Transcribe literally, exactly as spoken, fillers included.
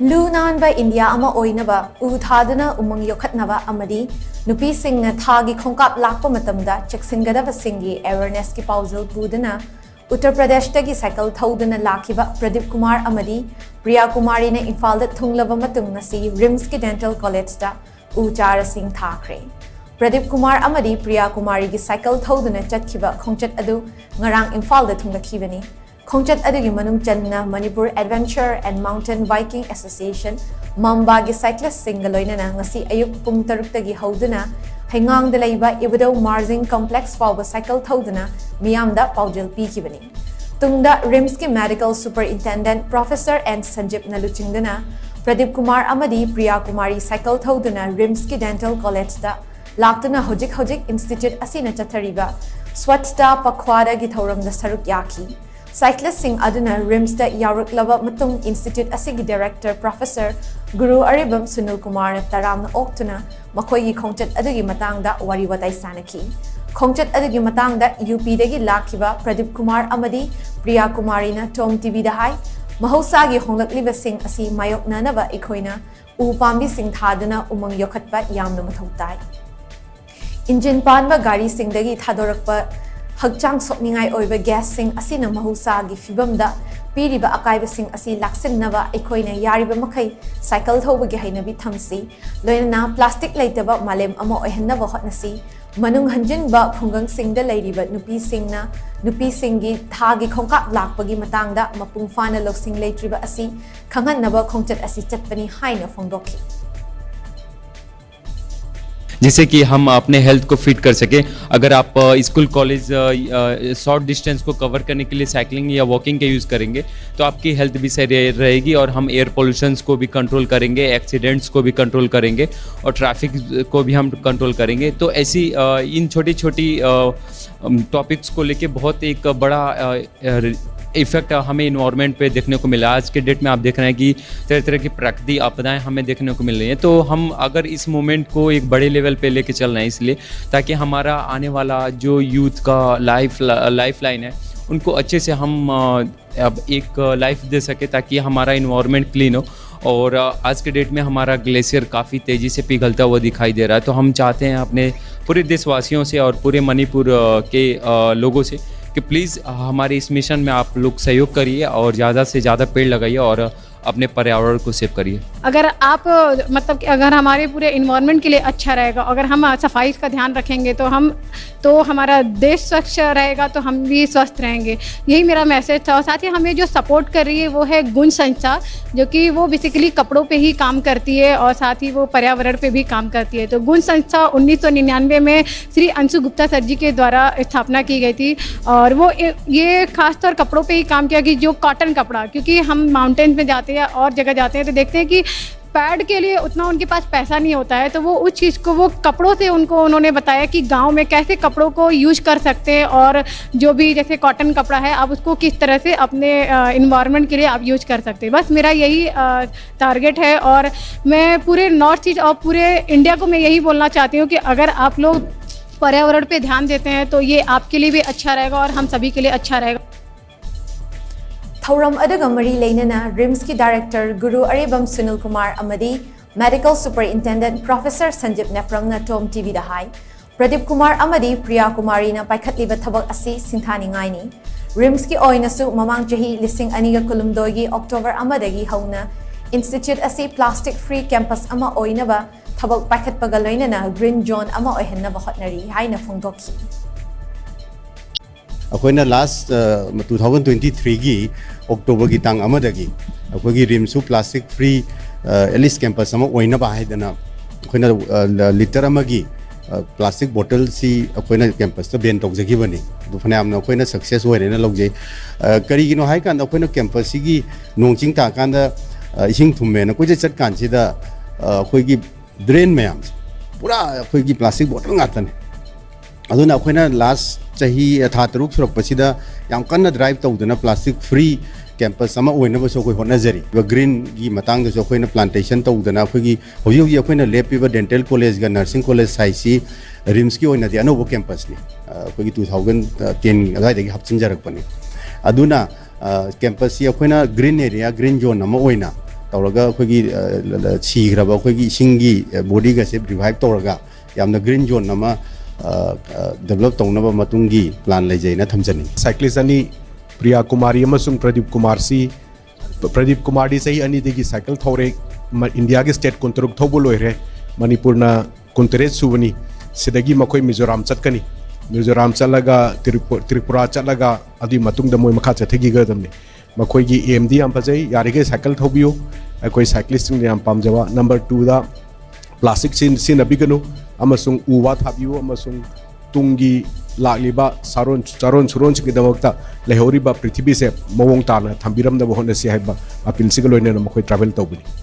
ꯂꯨ ꯅꯥꯟꯕ ꯏꯟꯗꯤꯌꯥ ꯑꯃ ꯑꯣꯏꯅꯕ ꯎ ꯊꯥꯗꯨꯅ ꯎꯃꯪ ꯌꯣꯛꯈꯠꯅꯕ ꯑꯃꯗꯤ ꯅꯨꯄꯤꯁꯤꯡꯅ ꯊꯥꯒꯤ ꯈꯣꯡꯀꯥꯞ ꯂꯥꯛꯄ ꯃꯇꯝꯗ ꯆꯦꯛꯁꯤꯟꯒꯗꯕꯁꯤꯡꯒꯤ awarenessꯀꯤ ꯄꯥꯎꯖꯦꯜ ꯄꯨꯗꯨꯅ ꯎꯠꯇꯔ ꯄ꯭ꯔꯗꯦꯁꯇꯒꯤ ꯁꯥꯏꯀꯜ ꯊꯧꯗꯨꯅ ꯂꯥꯛꯈꯤꯕ ꯄ꯭ꯔꯗꯤꯞ ꯀꯨꯃꯥꯔ ꯑꯃꯗꯤ ꯄ꯭ꯔꯤꯌꯥ ꯀꯨꯃꯥꯔꯤꯅ ꯏꯝꯐꯥꯜꯗ ꯊꯨꯡꯂꯕ ꯃꯇꯨꯡ ꯉꯁꯤ ꯔꯤꯝꯁꯀꯤ ꯗꯦꯟꯇꯦꯜ ꯀꯣꯂꯦꯖꯇ ꯎ ꯆꯥꯔꯁꯤꯡ ꯊꯥꯈ꯭ꯔꯦ꯫ ꯄ꯭ꯔꯗꯤꯞ ꯀꯨꯃꯥꯔ ꯑꯃꯗꯤ ꯄ꯭ꯔꯤꯌꯥ ꯀꯨꯃꯥꯔꯤꯒꯤ ꯁꯥꯏꯀꯜ ꯊꯧꯗꯨꯅ ꯆꯠꯈꯤꯕ ꯈꯣꯡꯆꯠ ꯑꯗꯨ ꯉꯔꯥꯡ ꯏꯝꯐꯥꯜꯗ ꯊꯨꯡꯂꯈꯤꯕꯅꯤ꯫ ꯈꯣꯡꯆꯠ ꯑꯗꯨꯒꯤ ꯃꯅꯨꯡ ꯆꯟꯅ Manipur Adventure and Mountain Biking Association, ꯃꯝꯕꯥꯒꯤ ꯁꯥꯏꯀ꯭ꯂꯤꯁꯁꯤꯡꯒ ꯂꯣꯏꯅꯅ ꯉꯁꯤ ꯑꯌꯨꯛ ꯄꯨꯡ ꯇꯔꯨꯛꯇꯒꯤ ꯍꯧꯗꯨꯅ ꯍꯩꯉꯥꯡꯗ ꯂꯩꯕ ꯏꯕꯨꯙꯧ ꯃꯥꯔꯖꯤꯡ ꯀꯝꯄ꯭ꯂꯦꯛꯁ ꯐꯥꯎꯕ ꯁꯥꯏꯀꯜ ꯊꯧꯗꯨꯅ ꯃꯤꯌꯥꯝꯗ ꯄꯥꯎꯖꯦꯜ ꯄꯤꯈꯤꯕꯅꯤ꯫ ꯇꯨꯡꯗ ꯔꯤꯝꯁꯀꯤ ꯃꯦꯗꯤꯀꯦꯜ ꯁꯨꯄꯔ ꯏꯟꯇꯦꯟꯗꯦꯟꯠ ꯄ꯭ꯔꯣꯐꯦꯁꯔ ꯑꯦꯟ ꯁꯟꯖꯤꯞꯅ ꯂꯨꯆꯤꯡꯗꯨꯅ ꯄ꯭ꯔꯗꯤꯞ ꯀꯨꯃꯥꯔ ꯑꯃꯗꯤ ꯄ꯭ꯔꯤꯌꯥ ꯀꯨꯃꯥꯔꯤ ꯁꯥꯏꯀꯜ ꯊꯧꯗꯨꯅ ꯔꯤꯝꯁꯀꯤ ꯗꯦꯟꯇꯦꯜ ꯀꯣꯂꯦꯖꯇ ꯂꯥꯛꯇꯨꯅ ꯍꯧꯖꯤꯛ ꯍꯧꯖꯤꯛ ꯏꯟꯁꯇꯤꯇ꯭ꯌꯨꯠ ꯑꯁꯤꯅ ꯆꯠꯊꯔꯤꯕ ꯁ꯭ꯋꯥꯆꯇꯥ ꯄꯈ꯭ꯋꯥꯗꯥꯒꯤ ꯊꯧꯔꯝꯗ ꯁꯔꯨꯛ ꯌꯥꯈꯤ꯫ ꯁꯥꯏꯀ꯭ꯂꯤꯁꯁꯤꯡ ꯑꯗꯨꯅ ꯔꯤꯝꯁꯇ ꯌꯥꯎꯔꯛꯂꯕ ꯃꯇꯨꯡ ꯏꯟꯁꯇꯤꯇ꯭ꯌꯨꯠ ꯑꯁꯤꯒꯤ ꯗꯥꯏꯔꯦꯛꯇꯔ ꯄ꯭ꯔꯣꯐꯦꯁꯔ ꯒꯨꯔꯨ ꯑꯔꯤꯕꯝ ꯁꯨꯅꯤꯜ ꯀꯨꯃꯥꯔꯅ ꯇꯔꯥꯝꯅ ꯑꯣꯛꯇꯨꯅ ꯃꯈꯣꯏꯒꯤ ꯈꯣꯡꯆꯠ ꯑꯗꯨꯒꯤ ꯃꯇꯥꯡꯗ ꯋꯥꯔꯤ ꯋꯥꯇꯥꯏ ꯁꯥꯟꯅꯈꯤ꯫ ꯈꯣꯡꯆꯠ ꯑꯗꯨꯒꯤ ꯃꯇꯥꯡꯗ ꯌꯨ ꯄꯤꯗꯒꯤ ꯂꯥꯛꯈꯤꯕ ꯄ꯭ꯔꯗꯤꯞ ꯀꯨꯃꯥꯔ ꯑꯃꯗꯤ ꯄ꯭ꯔꯤꯌꯥ ꯀꯨꯃꯥꯔꯤꯅ ꯇꯣꯝ ꯇꯤꯚꯤꯗ ꯍꯥꯏ, ꯃꯍꯧꯁꯥꯒꯤ ꯍꯣꯡꯂꯛꯂꯤꯕꯁꯤꯡ ꯑꯁꯤ ꯃꯥꯌꯣꯛꯅꯅꯕ ꯑꯩꯈꯣꯏꯅ ꯎ ꯄꯥꯝꯕꯤꯁꯤꯡ ꯊꯥꯗꯨꯅ ꯎꯃꯪ ꯌꯣꯛꯈꯠꯄ ꯌꯥꯝꯅ ꯃꯊꯧ ꯇꯥꯏ꯫ ꯏꯟꯖꯤꯟ ꯄꯥꯟꯕ ꯒꯥꯔꯤꯁꯤꯡꯗꯒꯤ ꯊꯥꯗꯣꯔꯛꯄ ꯍꯛꯆꯥꯡ ꯁꯣꯛꯅꯤꯡꯉꯥꯏ ꯑꯣꯏꯕ ꯒ꯭ꯌꯥꯁꯁꯤꯡ ꯑꯁꯤꯅ ꯃꯍꯧꯁꯥꯒꯤ ꯐꯤꯕꯝꯗ ꯄꯤꯔꯤꯕ ꯑꯀꯥꯏꯕꯁꯤꯡ ꯑꯁꯤ ꯂꯥꯛꯁꯤꯟꯅꯕ ꯑꯩꯈꯣꯏꯅ ꯌꯥꯔꯤꯕ ꯃꯈꯩ ꯁꯥꯏꯀꯜ ꯊꯧꯕꯒꯤ ꯍꯩꯅꯕꯤ ꯊꯝꯁꯤ꯫ ꯂꯣꯏꯅꯅ ꯄ꯭ꯂꯥꯁꯇꯤꯛ ꯂꯩꯇꯕ ꯃꯥꯂꯦꯝ ꯑꯃ ꯑꯣꯏꯍꯟꯅꯕ ꯍꯣꯠꯅꯁꯤ꯫ ꯃꯅꯨꯡ ꯍꯟꯖꯤꯟꯕ ꯈꯨꯡꯒꯪꯁꯤꯡꯗ ꯂꯩꯔꯤꯕ ꯅꯨꯄꯤꯁꯤꯡꯅ ꯅꯨꯄꯤꯁꯤꯡꯒꯤ ꯊꯥꯒꯤ ꯈꯣꯡꯀꯥꯞ ꯂꯥꯛꯄꯒꯤ ꯃꯇꯥꯡꯗ ꯃꯄꯨꯡ ꯐꯥꯅ ꯂꯧꯁꯤꯡ ꯂꯩꯇ꯭ꯔꯤꯕ ꯑꯁꯤ ꯈꯪꯍꯟꯅꯕ ꯈꯣꯡꯆꯠ ꯑꯁꯤ ꯆꯠꯄꯅꯤ ꯍꯥꯏꯅ ꯐꯣꯡꯗꯣꯛꯈꯤ꯫ जिससे कि हम अपने हेल्थ को फिट कर सकें। अगर आप अ, स्कूल कॉलेज अ, अ, शॉर्ट डिस्टेंस को कवर करने के लिए साइकिलिंग या वॉकिंग का यूज़ करेंगे तो आपकी हेल्थ भी सही रहे- रहेगी और हम एयर पोल्यूशंस को भी कंट्रोल करेंगे, एक्सीडेंट्स को भी कंट्रोल करेंगे और ट्रैफिक को भी हम कंट्रोल करेंगे। तो ऐसी अ, इन छोटी छोटी टॉपिक्स को लेके बहुत एक बड़ा इफेक्ट हमें इन्वायरमेंट पे देखने को मिला। आज के डेट में आप देख रहे हैं कि तरह तरह की प्राकृतिक आपदाएं हमें देखने को मिल रही हैं। तो हम अगर इस मूवमेंट को एक बड़े लेवल पे लेके चल रहे हैं, इसलिए ताकि हमारा आने वाला जो यूथ का लाइफ लाइफ लाइन है उनको अच्छे से हम अ, अब एक लाइफ दे सके, ताकि हमारा इन्वायरमेंट क्लीन हो और अ, आज के डेट में हमारा ग्लेशियर काफ़ी तेज़ी से पिघलता हुआ दिखाई दे रहा है। तो हम चाहते हैं अपने पूरे देशवासियों से और पूरे मणिपुर अ, के अ, लोगों से कि प्लीज़ हमारे इस मिशन में आप लोग सहयोग करिए और ज़्यादा से ज़्यादा पेड़ लगाइए और अपने पर्यावरण को सेव करिए। अगर आप, मतलब कि अगर हमारे पूरे इन्वायरमेंट के लिए अच्छा रहेगा, अगर हम सफाई का ध्यान रखेंगे तो हम तो हमारा देश स्वच्छ रहेगा, तो हम भी स्वस्थ रहेंगे। यही मेरा मैसेज था। और साथ ही हमें जो सपोर्ट कर रही है वो है गुंज संस्था, जो कि वो बेसिकली कपड़ों पे ही काम करती है और साथ ही वो पर्यावरण पे भी काम करती है। तो गुंज संस्था उन्नीस सौ निन्यानवे में श्री अंशु गुप्ता सर जी के द्वारा स्थापना की गई थी। और वो ए- ये खासतौर कपड़ों पे ही काम किया कि जो कॉटन कपड़ा, क्योंकि हम माउंटेन्स में जाते हैं और जगह जाते हैं तो देखते हैं कि पैड के लिए उतना उनके पास पैसा नहीं होता है, तो वो उस चीज़ को, वो कपड़ों से उनको उन्होंने बताया कि गांव में कैसे कपड़ों को यूज कर सकते हैं और जो भी जैसे कॉटन कपड़ा है आप उसको किस तरह से अपने इन्वायरमेंट के लिए आप यूज कर सकते हैं। बस मेरा यही टारगेट है। और मैं पूरे नॉर्थ ईस्ट और पूरे इंडिया को मैं यही बोलना चाहती हूँ कि अगर आप लोग पर्यावरण पे ध्यान देते हैं तो ये आपके लिए भी अच्छा रहेगा और हम सभी के लिए अच्छा रहेगा। ꯊꯧꯔꯝ ꯑꯗꯨꯒ ꯃꯔꯤ ꯂꯩꯅꯅ ꯔꯤꯝꯁꯀꯤ ꯗꯥꯏꯔꯦꯛꯇꯔ ꯒꯨꯔꯨ ꯑꯔꯤꯕꯝ ꯁꯨꯅꯤꯜ ꯀꯨꯃꯥꯔ ꯑꯃꯗꯤ ꯃꯦꯗꯤꯀꯦꯜ ꯁꯨꯄꯔꯏꯟꯇꯦꯟꯗꯦꯟꯠ ꯄ꯭ꯔꯣꯐꯦꯁꯔ ꯁꯟꯖꯤꯞ ꯅꯦꯄ꯭ꯔꯝꯅ ꯇꯣꯝ ꯇꯤꯚꯤꯗ ꯍꯥꯏ, ꯄ꯭ꯔꯗꯤꯞ ꯀꯨꯃꯥꯔ ꯑꯃꯗꯤ ꯄ꯭ꯔꯤꯌꯥ ꯀꯨꯃꯥꯔꯤꯅ ꯄꯥꯏꯈꯠꯂꯤꯕ ꯊꯕꯛ ꯑꯁꯤ ꯁꯤꯡꯊꯥꯅꯤꯡꯉꯥꯏꯅꯤ꯫ ꯔꯤꯝꯁꯀꯤ ꯑꯣꯏꯅꯁꯨ ꯃꯃꯥꯡ ꯆꯍꯤ ꯂꯤꯁꯤꯡ ꯑꯅꯤꯒ ꯀꯨꯟꯍꯨꯝꯗꯣꯏꯒꯤ ꯑꯣꯛꯇꯣꯕꯔ ꯑꯃꯗꯒꯤ ꯍꯧꯅ ꯏꯟꯁꯇꯤꯇ꯭ꯌꯨꯠ ꯑꯁꯤ ꯄ꯭ꯂꯥꯁꯇꯤꯛ ꯐ꯭ꯔꯤ ꯀꯦꯝꯄꯁ ꯑꯃ ꯑꯣꯏꯅꯕ ꯊꯕꯛ ꯄꯥꯏꯈꯠꯄꯒ ꯂꯣꯏꯅꯅ ꯒ꯭ꯔꯤꯟ ꯖꯣꯟ ꯑꯃ ꯑꯣꯏꯍꯟꯅꯕ ꯍꯣꯠꯅꯔꯤ ꯍꯥꯏꯅ ꯐꯣꯡꯗꯣꯛꯈꯤ꯫ ꯑꯩꯈꯣꯏꯅ ꯂꯥꯁ ꯇꯨ ꯊꯥꯎꯖꯟ ꯇ꯭ꯋꯦꯟꯇꯤ ꯊ꯭ꯔꯤꯒꯤ ꯑꯣꯛꯇꯣꯕꯔꯒꯤ ꯇꯥꯡ ꯑꯃꯗꯒꯤ ꯑꯩꯈꯣꯏꯒꯤ ꯔꯤꯝꯁꯁꯨ plastic free at least campus ꯑꯃ ꯑꯣꯏꯅꯕ ꯍꯥꯏꯗꯅ ꯑꯩꯈꯣꯏꯅ ꯂꯤꯇꯔ ꯑꯃꯒꯤ ꯄ꯭ꯂꯥꯁꯇꯤꯛ ꯕꯣꯇꯜꯁꯤ ꯑꯩꯈꯣꯏꯅ ꯀꯦꯝꯄꯁꯇ ꯕꯦꯟ ꯇꯧꯖꯈꯤꯕꯅꯤ꯫ ꯑꯗꯨ ꯐꯅꯌꯥꯝꯅ ꯑꯩꯈꯣꯏꯅ ꯁꯛꯁꯦꯁ ꯑꯣꯏꯔꯦꯅ ꯂꯧꯖꯩ꯫ ꯀꯔꯤꯒꯤꯅꯣ ꯍꯥꯏꯀꯥꯟꯗ ꯑꯩꯈꯣꯏꯅ ꯀꯦꯝꯄꯁꯁꯤꯒꯤ ꯅꯣꯡ ꯆꯤꯡ ꯇꯥꯀꯥꯟꯗ ꯏꯁꯤꯡ ꯊꯨꯝꯃꯦꯅ ꯀꯣꯏꯆꯠ ꯆꯠꯀꯥꯟꯁꯤꯗ ꯑꯩꯈꯣꯏꯒꯤ ꯗ꯭ꯔꯦꯟ ꯃꯌꯥꯝꯁꯦ ꯄꯨꯔꯥ ꯑꯩꯈꯣꯏꯒꯤ ꯄ꯭ꯂꯥꯁꯇꯤꯛ ꯕꯣꯇꯜ ꯉꯥꯛꯇꯅꯦ꯫ ꯑꯗꯨꯅ ꯑꯩꯈꯣꯏꯅ ꯂꯥꯁ ꯆꯍꯤ ꯊꯥ ꯇꯔꯨꯛ ꯁꯨꯔꯛꯄꯁꯤꯗ ꯌꯥꯝ ꯀꯟꯅ ꯗ꯭ꯔꯥꯏꯚ ꯇꯧꯗꯅ ꯄ꯭ꯂꯥꯁꯇꯤꯛ ꯐ꯭ꯔꯤ ꯀꯦꯝꯄꯁ ꯑꯃ ꯑꯣꯏꯅꯕꯁꯨ ꯑꯩꯈꯣꯏ ꯍꯣꯠꯅꯖꯔꯤ꯫ ꯑꯗꯨꯒ ꯒ꯭ꯔꯤꯟꯒꯤ ꯃꯇꯥꯡꯗꯁꯨ ꯑꯩꯈꯣꯏꯅ ꯄ꯭ꯂꯥꯟꯇꯦꯁꯟ ꯇꯧꯗꯅ ꯑꯩꯈꯣꯏꯒꯤ ꯍꯧꯖꯤꯛ ꯍꯧꯖꯤꯛ ꯑꯩꯈꯣꯏꯅ ꯂꯦꯞꯄꯤꯕ ꯗꯦꯟꯇꯦꯜ ꯀꯣꯂꯦꯖꯒ ꯅꯔꯁꯤꯡ ꯀꯣꯂꯦꯖ ꯁꯥꯏꯠꯁꯤ ꯔꯤꯝꯁꯀꯤ ꯑꯣꯏꯅꯗꯤ ꯑꯅꯧꯕ ꯀꯦꯝꯄꯁꯅꯤ꯫ ꯑꯩꯈꯣꯏꯒꯤ ꯇꯨ ꯊꯥꯎꯖꯟ ꯇꯦꯟ ꯑꯗꯨꯋꯥꯏꯗꯒꯤ ꯍꯥꯞꯆꯤꯟꯖꯔꯛꯄꯅꯤ꯫ ꯑꯗꯨꯅ ꯀꯦꯝꯄꯁꯁꯤ ꯑꯩꯈꯣꯏꯅ ꯒ꯭ꯔꯤꯟ ꯑꯦꯔꯤꯌꯥ, ꯒ꯭ꯔꯤꯟ ꯖꯣꯟ ꯑꯃ ꯑꯣꯏꯅ ꯇꯧꯔꯒ ꯑꯩꯈꯣꯏꯒꯤ ꯁꯤꯈ꯭ꯔꯕ ꯑꯩꯈꯣꯏꯒꯤ ꯏꯁꯤꯡꯒꯤ ꯕꯣꯗꯤꯒꯁꯦ ꯔꯤꯚꯥꯏꯞ ꯇꯧꯔꯒ ꯌꯥꯝꯅ ꯒ꯭ꯔꯤꯟ ꯖꯣꯟ ꯑꯃ ꯗꯦꯕꯂꯞ ꯇꯧꯅꯕ ꯃꯇꯨꯡꯒꯤ ꯄ꯭ꯂꯥꯟ ꯂꯩꯖꯩꯅ ꯊꯝꯖꯅꯤꯡꯉꯤ꯫ ꯁꯥꯏꯀ꯭ꯂꯤꯁ ꯑꯅꯤ, ꯄ꯭ꯔꯤꯌꯥ ꯀꯨꯃꯥꯔꯤ ꯑꯃꯁꯨꯡ ꯄ꯭ꯔꯗꯤꯞ ꯀꯨꯃꯥꯔꯁꯤ꯫ ꯄ꯭ꯔꯗꯤꯞ ꯀꯨꯃꯥꯔꯗꯤ ꯆꯍꯤ ꯑꯅꯤꯗꯒꯤ ꯁꯥꯏꯀꯜ ꯊꯧꯔꯦ꯫ ꯏꯟꯗꯤꯌꯥꯒꯤ ꯁ꯭ꯇꯦꯠ ꯀꯨꯟꯇꯔꯨꯛ ꯊꯧꯕ ꯂꯣꯏꯔꯦ꯫ ꯃꯅꯤꯄꯨꯔꯅ ꯀꯨꯟꯇꯔꯦꯠ ꯁꯨꯕꯅꯤ꯫ ꯁꯤꯗꯒꯤ ꯃꯈꯣꯏ ꯃꯤꯖꯣꯔꯥꯝ ꯆꯠꯀꯅꯤ꯫ ꯃꯤꯖꯣꯔꯥꯝ ꯆꯠꯂꯒ ꯇ꯭ꯔꯤꯄꯨꯔꯥ ꯆꯠꯂꯒ ꯑꯗꯨꯒꯤ ꯃꯇꯨꯡꯗ ꯃꯣꯏ ꯃꯈꯥ ꯆꯠꯊꯈꯤꯒꯗꯕꯅꯤ꯫ ꯃꯈꯣꯏꯒꯤ ꯑꯦꯝꯗꯤ ꯌꯥꯝ ꯐꯖꯩ꯫ ꯌꯥꯔꯤꯈꯩ ꯁꯥꯏꯀꯜ ꯊꯧꯕꯤꯌꯨ꯫ ꯑꯩꯈꯣꯏ ꯁꯥꯏꯀ꯭ꯂꯤꯁꯁꯤꯡꯅ ꯌꯥꯝ ꯄꯥꯝꯖꯕ꯫ ꯅꯝꯕꯔ ꯇꯨꯗ, ꯄ꯭ꯂꯥꯁꯇꯤꯛ ꯁꯤꯖꯤꯟꯅꯕꯤꯒꯅꯨ ꯑꯃꯁꯨꯡ ꯎ ꯋꯥ ꯊꯥꯕꯤꯌꯨ ꯑꯃꯁꯨꯡ ꯇꯨꯡꯒꯤ ꯂꯥꯛꯂꯤꯕ ꯆꯥꯔꯣꯟ ꯆꯥꯔꯣꯟ ꯁꯨꯔꯣꯟꯁꯤꯡꯒꯤꯗꯃꯛꯇ ꯂꯩꯍꯧꯔꯤꯕ ꯄ꯭ꯔꯤꯊꯤꯕꯤꯁꯦ ꯃꯑꯣꯡ ꯇꯥꯅ ꯊꯝꯕꯤꯔꯝꯅꯕ ꯍꯣꯠꯅꯁꯤ ꯍꯥꯏꯕ ꯑꯄꯤꯜꯁꯤꯒ ꯂꯣꯏꯅꯅ ꯃꯈꯣꯏ ꯇ꯭ꯔꯥꯚꯦꯜ ꯇꯧꯕꯅꯤ꯫